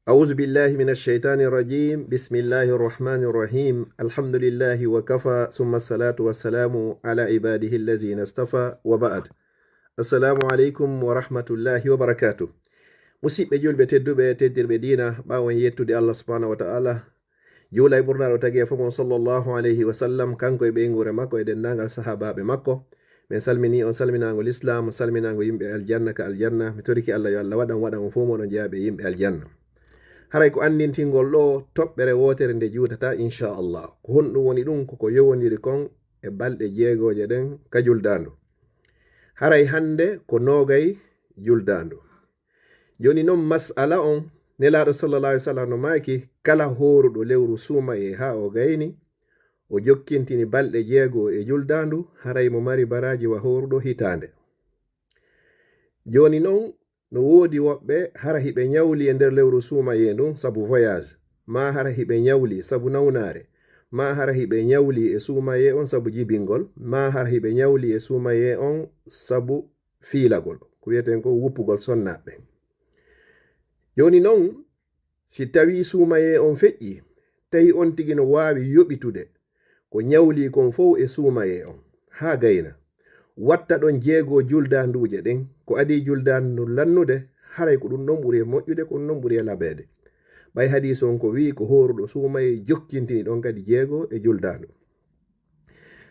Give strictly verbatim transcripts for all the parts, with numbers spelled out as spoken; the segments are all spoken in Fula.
أعوذ بالله من الشيطان الرجيم. بسم الله الرحمن الرحيم. الحمد لله وكفى، ثم الصلاة والسلام على عباده الذين اصطفى، وبعد. السلام عليكم ورحمة الله وبركاته. Musidɓe julɓe tedduɓe, teddirɓe diina, ɓaawo en yettude Allah subhanahu wa ta'ala, juula e ɓurnaaɗo tagee fof on sallallahu alayhi wa sallam, kanko e ɓeynguure makko e denndaangal sahaabaaɓe makko. Min salminii on salminaango lislaam, salminaango yimɓe aljanna ka aljanna. Mi torike Allah yo Allah waɗan, waɗan on fof moɗon jeyaaɓe yimɓe aljanna. Haray ko anndintingol ɗo toɓɓere wootere nde juutataa, inchallah. Ko honɗum woni ɗum? Koko yowondiri kon e balɗe jeegooje ɗen ka juldaandu. Haray hannde ko noogay juldaandu. Jooni non mas'ala on, Nelaaɗo sallallahu alayhi wa sallam no maaki, kala hooruɗo lewru suumayee haa o gayni, o jokkintini balɗe jeego e juldaandu, haray mo mari baraaji wa hooruɗo hitaande. Jooni non, no woodi woɓɓe hara hiɓe ñawli e nder lewru suumayee ndun sabu voyage, maa hara hiɓe ñawli sabu nawnaare, maa hara hiɓe ñawli e suumayee on sabu jibingol, maa hara hiɓe ñawli e suumayee on sabu fiilagol, ko wiyeten ko wuppugol sonnaaɓe. Jooni non, si tawii suumayee on feƴƴii, tawi on tigi no waawi yoɓitude ko ñawlii kon fow e suumayee on, haa gayna, watta ɗon jeego juldaanduuje ɗen, ko adii juldaandu ndun lannude, haray ko ɗum ɗon ɓuri e moƴƴude, ko ɗum ɗon ɓuri e labeede. Ɓay hadiis on ko wi'i ko hooruɗo suumayee jokkintini ɗon kadi jeego e juldaandu.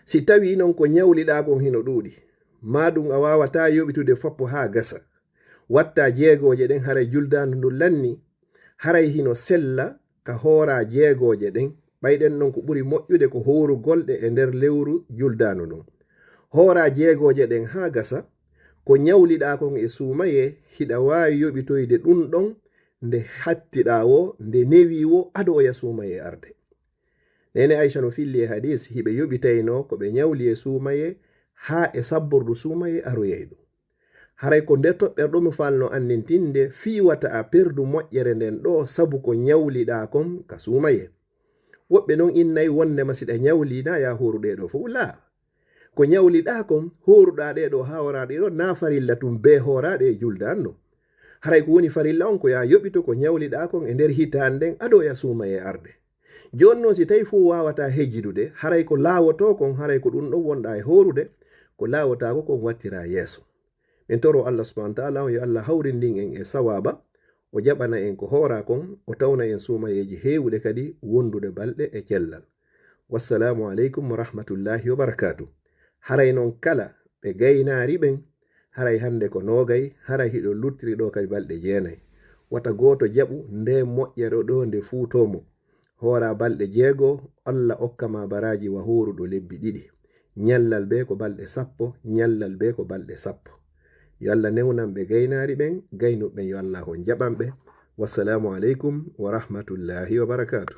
Si tawii non ko ñawliɗaa kon hino ɗuuɗi, maa ɗum a waawataa yoɓitude foppo haa gasa, watta jeegooje ɗen haray juldaandu ndun lanni, haray hino sella ka hooraa jeegooje ɗen, ɓay ɗen non ko ɓuri moƴƴude ko hoorugol ɗe e nder lewru juldaandu ndun. Hooraa jeegooje ɗen haa gasa, ko ñawliɗaa kon e suumayee, hiɗa waawi yoɓitoyde ɗum ɗon nde hattiɗaa woo, nde newii woo, ado oya suumayee arde. Neene Aysa no filli e hadiis, hiɓe yoɓitaynoo ko ɓe ñawli e suumayee haa e sabbordu suumayee aroyay ɗum. Haray ko nde toɓɓere ɗo mi faalno anndintinde fii wata a perdu moƴƴere nden ɗoo sabu ko ñawliɗaa kon ka suumayee. Woɓɓe non innay wonndema si ɗa ñawli na yaa hooru ɗee ɗoo fow. Laa. Ko ñawliɗaa kon, hooruɗaa ɗee ɗoo, haa horaa ɗee ɗoo, na farilla tun bee hooraaɗe e juldaandu. Haray ko woni farilla on ko yaa yoɓito ko ñawliɗaa kon e nder hitaande nden ado oya suumayee arde. Jooni non si tawii fow waawataa hejjidude, haray ko laawotoo kon, haray ko ɗum ɗon wonɗaa e hoorude, ko laawotaako kon wattiraa yeeso. Min toroo Allah subhanahu wa ta'ala on yo Allah hawrindin en e sawaaba, o jaɓana en ko hooraa kon, o tawna en suumayeeji heewuɗe kadi wondude balɗe e cellal. Wassalaamu aleykum wa rahmatullahi wa barakaatuh. Haray non kala ɓe gaynaari ɓen, haray hannde ko noogay, haray hiɗon luttiri ɗoo kadi balɗe jeenay. Wata gooto jaɓu ndee moƴƴere ɗoo nde fuutoo mo. Hooraa balɗe jeego, Allah okka ma baraaji wa hooruɗo lebbi ɗiɗi. Ñallal bee ko balɗe sappo, ñallal bee ko balɗe sappo. Yo Allah newnan ɓe gaynaari ɓen, gaynuɓe ɓen yo Allah on jaɓan ɓe. Wassalaamu aleykum wa rahmatullahi wa barakaatuh.